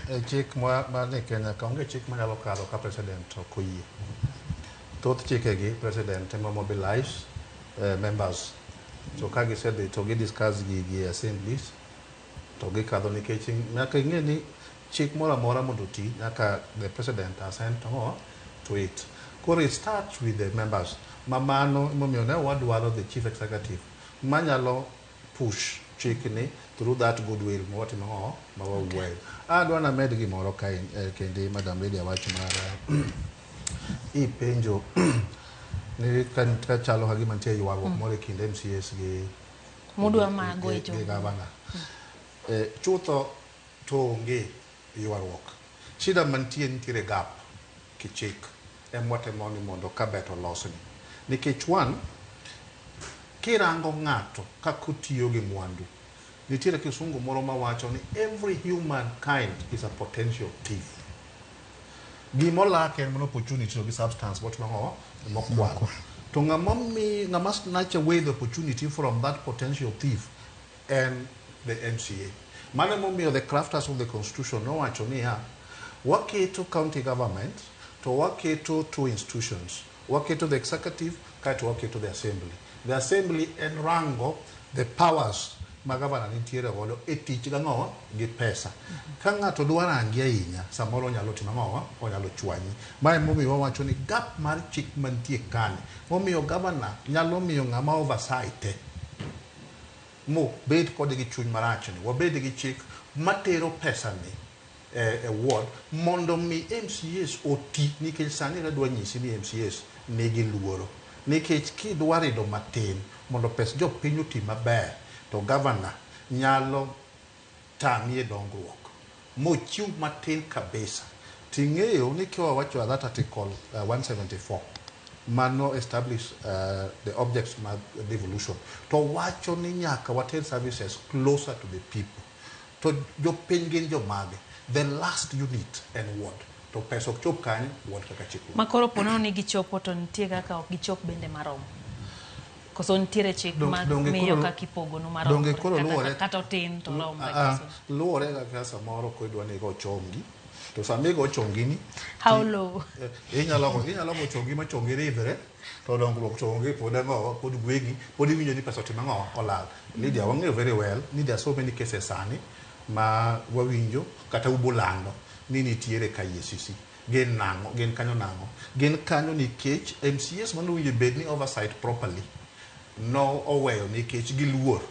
E chik ma ni Kenya ka onge chik manyalo kadho ka president ok oyie. Thoth chikegi president ema mobilize members. So ka gisedhi to gi discuss gigi e assemblies to gikadho, nikech nyaka ing'e ni chik moro amora mondo oti, nyaka the president assent to it. Koro it starts with the members. Ma mano emomiyo ne wadwaro the chief executive manyalo push chikni through that goodwill mawatimo ang'o ma wawuoye. Adwa named gimoro kae kendi, Madam Lydia, wach mar ipenjo ni ka chalo ka gima nitie ywaruok moro e kind MCAs gi Mudwa mago e gi gavana. Chutho to onge ywaruok. Shida mantie, nitiere gap kichik em watemo ni mondo kabet olosni. Nikech one, kirango ng'ato kaka otiyo gi mwandu, nitiere kisungu moro mawacho ni every human kind is a potential thief. Gimolak en mana opportunity to gi substance motimo ang'o mokwalo. To ng'ama mi ng'ama snatch away the opportunity from that potential thief en the MCA. Mano emomiyo the crafters of the constitution nowacho niya, waketo county government to waketo two institutions. Waketo the executive kaeto waketo the assembly. The assembly en rango the powers ma gavana nitiere godo e tich gang'o gi pesa. Ka ng'ato dwa rangi ahinya, samoro onyalo timo ang'o? Onyalo chwanyi. Ma emomiyo wawacho ni gap mar chik mantie kani, momiyo gavana nyalo miyo ng'ama oversight mobed kode gi chuny marach ni wabed gi chik matero pesa ni e ward mondo mi MCAs oti, nikech sani adwa nyisi ni MCAs nigi luoro, nikech kidwa rido matin mondo pes jopiny oti maber, to gavana nyalo tami e dongruok mochiw matin kabisa. Ting'eyo ni kiwawacho that article 174 mano establish the objects mag devolution, to wacho ni nyaka water services closer to the people. To jopiny gin jomage? The last unit en ward, to pesa ok chop kanyo ward kaka chik. Ma koro ponono ni gichopo to nitie kaka ok gichop bende marom. Koso nitiere chik ma miyo kaka ipogonu marom? Donge koro kata otin to romre? Ah, luwore kaka samoro ko idwa ni igo chongi, to sama igo chongi ni How low? Inyalo go chongi ma chongi ridhre, to dongruok to onge pod. Ang'o pod gweng'i pod iwinjo ni pesa otimo ang'o olal. Lydia, wang'eyo very well ni there are so many cases sani ma wawinjo kata ubolando ni nitiere ka EACC gin nang'o, gin kanyo nang'o, gin kanyo nikech MCAs manowinjo bed ni oversight properly no oweyo nikech giluor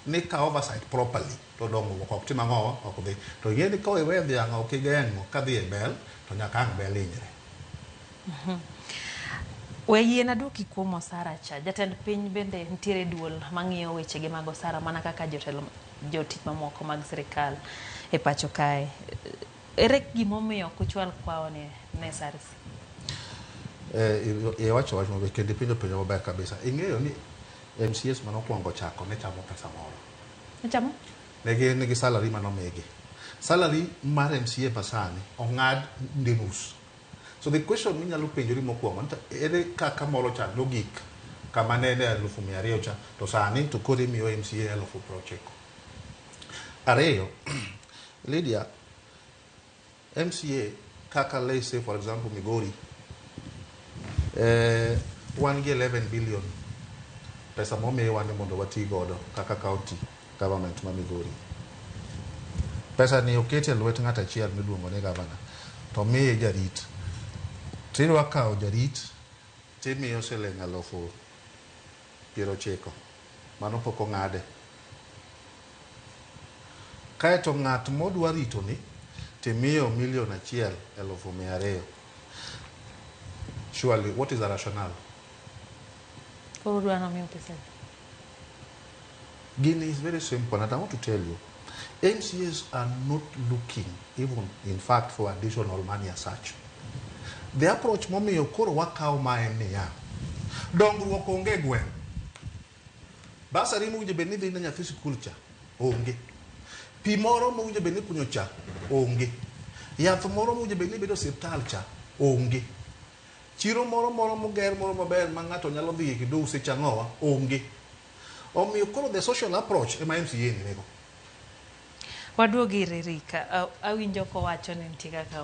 ni ka oversight properly to dongruok ok tim ang'o, ok dhi. To ing'e ni ka iwe dhiang' ok igeng'o kadhi e bel, to nyaka ang' bel hinyre. We yien aduoki kuom osara cha. Jatend piny bende nitiere duol mang'iyo wechege mag osara mana kaka jotelo jotich mamoko mag sirikal e pacho kae. Ere gimomiyo ok uchwal kwayo ne SRC? Iwacho wach maber kendo ipenjo penjo maber kabisa. Ing'eyo ni MCAs manokwongo chako ne chamo pesa moro. Chamo? Ne gin gi salary manomigi. Salary mar MCA masani ong'ad ndi nus. So the question minyalo penjori mokwongo ni to ere kaka moro cha nogik kama ne en 200,000 cha, to sani to koro imiyo MCA 90,000? Ariyo, Lydia, MCA kaka, let's say for example Migori, wan gi 11 billion pesa momiwa ni mondo wati godo kaka county government ma Migori. Pesa ni oket e lwet ng'at achiel miluongo ni gavana, to miye jarit. Tidwa kawo jarit timiyo siling 90,000, mano pok ong'ade. Kaeto ng'at modwa rito ni timiyo 1,200,000. Surely, what is the rationale? Koro udwa nomiyo pesa adi? Gini is very simple, and I want to tell you, MCAs are not looking, even in fact, for additional money as such. The approach momiyo koro wakawo ma en niya, dongruok onge e gweng'. Bursary mowinjo bed ni dhi ne nyathi sikul cha, onge. Pi moro mowinjo bed ni ikunyo cha, onge. Yath moro mowinjo bed ni bedo e osiptal cha, onge. Chiro moro moro moger moro maber ma ng'ato nyalo dhiye kendo use cha ng'owa, onge. Omiyo koro the social approach ema MCA ni nigo. Waduog ir Erika. Awinjo kowacho ni nitie kaka